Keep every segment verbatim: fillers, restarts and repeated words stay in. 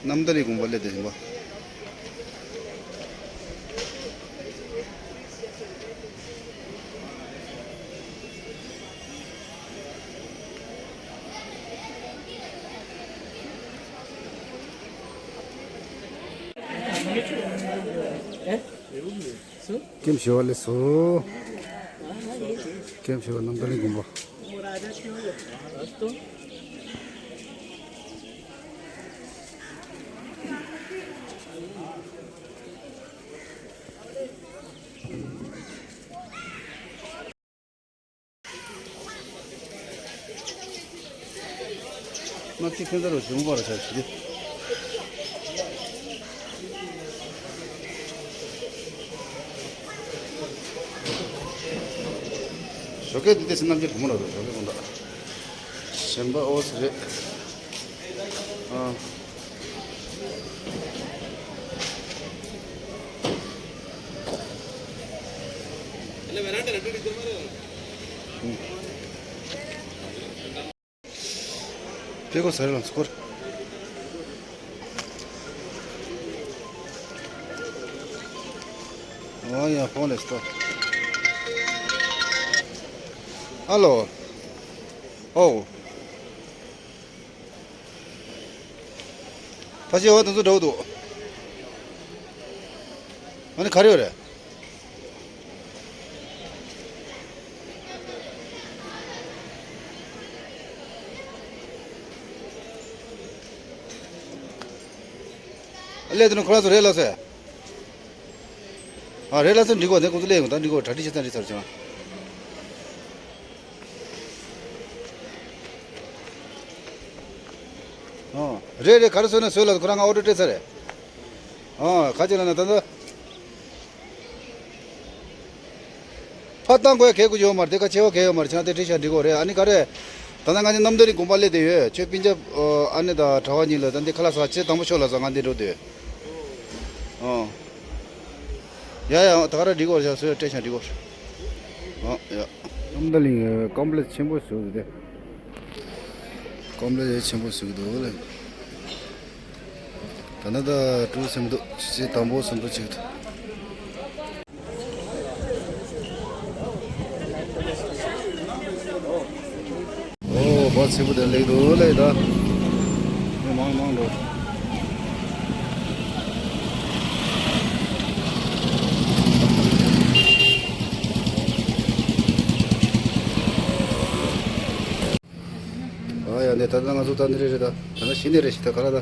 རྣམ་ཐར་གྱི་དགོན་པ་སླེབས་བསྡད་ཟིན་པ། ཀེམ་ཞི་བ་ལེགས་སོ། ཀེམ་ཞི་བ་རྣམ་ཐར་གླིང་དགོན་པ། མ་ཁྱི་ཁྱོད་ཚོ་རུ་བྱུང་བར་བྱ་ཞིག་ཞོགས་ཀས་འདི་དེ་སེམས་རྣམ་འགྱུར་བུ་མོ་ལ་རུ་ཞོགས་ཀས་དགོང་དག་གཞན་པ་ཨོ་ཙི་རེད། ཨ། ཕེ་གོ་ས་རེ་ལ་སྐོར། ཨོ་ཡ་ཕོན་ལེ་སྟོ། ཨ་ལོ། ཨོ། ཕ་ཤི་འོ་དེ་ཚོ་འདྲ་བོ་འདུག་ཨ་ནི་ག་རེ་ཡོད་རེད། ཨ་ལས་དེ་ནི་ཁོ་རང་ཚོ་རེད་ལ་ཟེར། ཨ་རེད་ལ་ཟེར་འགྲིག་གོ་དེ་ཁོ་ཚོ་ལས་ཡོང་ད་འགྲིག་གོ་གྲ་སྒྲིག་བྱེད་ཙང་རེད་ཚར་བྱུང་། ཨོ། རེད་རེད་ག་རེ་བཟོས་ན་བཟོས་ལ་ཁོ་རང་ང་ཨོ་ཌར་སྤྲད་ཚར་རེད། ཨོ་ག་ཅི་ལ་ན་ད་ད། ཕ་བཏང་དགོས་གལ་དགོས་ཡོད་མ་རེད་དེ་ག་ཆེ་བ་གལ་ཡོད་མ་རེད་ཆ་དེ་ཁྲིད་ཤ་འགྲིག་གོ་རེད་ཨ་ནི་ག་རེ། ད་ལྟ་ང་ཚོ་རྣམ་དོན་རིག་དགོན་པ་སླེབས་བསྡད་ཡོད་ཆོས་སྤུན་ཀྱག་ཨ་ནི་དང་གྲྭ་བ་གཉིས་ལ་ད་འདི་ཁ་ལག་ཟ་ཆེ་དང་པོ་ཤོག་ལ་ཟ་ང་འདི་འགྲོ་བསྡད་ཡོད། ཨོ། ཡ་ཡ་ད་ག་རེ་འགྲིག་གོ་རེད་ཤ་སོས་སྤྲད་ཤ་འགྲིག་གོ་ཨོ་ཡ། རྣམ་དག་གླིང་ཀོམ་པ་ལེགས་ཆེན་པོ་བཟོས་འདུག་སྟེ། ཀོམ་པ་ལེགས་ཆེན་པོ་བཟོས་འདུག་ལེ། ད་ནི་ད་ཀྲུའུ་སེམས་འདུག་ཅི་ཅི་དང་པོ་སུམ་འགྲོ་གཅིག་ཏུ། ཨོ་བ་ཚིག་པོ་དེ་ལེགས་འདུག་ལེ་ད། མི་མང་མང་འགྲོ། ཨ་ཡ་ནས་ད་ལྟ་ང་ཚོ་ད་འདི་རེད་རེད་ད། ད་ལྟ་ཤི་ནས་རེད་ཤི་ད་ག་ར་ད།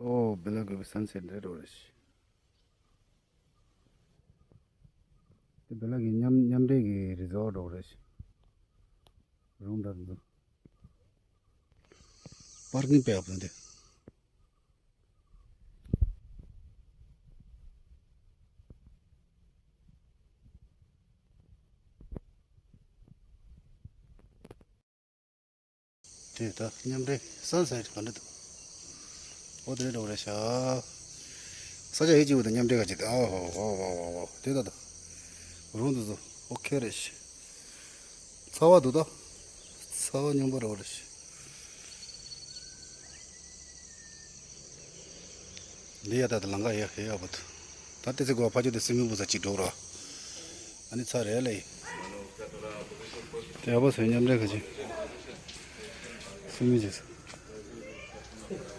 ཨོ་བེ་ལ་གི་སན་སེཊ་རེད་འགྲོ་རེད། དེ་བེ་ལ་གི་མཉམ་མཉམ་འབྲེལ་གི་རི་ཛོར་འགྲོ་རེད། རུང་འདྲ་འདུག་པར་ཀིང་དཔེ་ཡག་པོ་འདུག་དེ་ད་མཉམ་འབྲེལ་སན་སེཊ་ག་འདྲ་འདུག་ཨོ་དེ་འདྲ་འདྲ་བོ་རེད་ཤག་ས་ཆ་ཡིད་ཆེས་པོ་དང་མཉམ་འབྲེལ་ག་ཅིག་ཨ་ཧོ་ཧོ་ཧོ་ཧོ་ཧོ་དེ་ད་ད་རུང་འདུག་ཟོ་ཨོ་ཁེ་རེད་ཤག་ཚ་བ་འདུག་ད། ཚ་བ་སྙོམས་པོ་རེད་བ་རེད་ཤག་འདི་ཡ་ད་ད་ལང་ཀ་ཡ་ཧེ་ཡ་བུད། ད་ཏི་སི་གོ་ཕ་ཆོ་དེ་སི་མི་བུ་ས་ཅིག་འགྲོ་ར། ཨ་ནི་ཚ་རེད་ལེ། དེ་ཡ་བ་སོའི་མཉམ་འབྲེལ་ག་ཅིག་སི་མི་ཅིག་ས།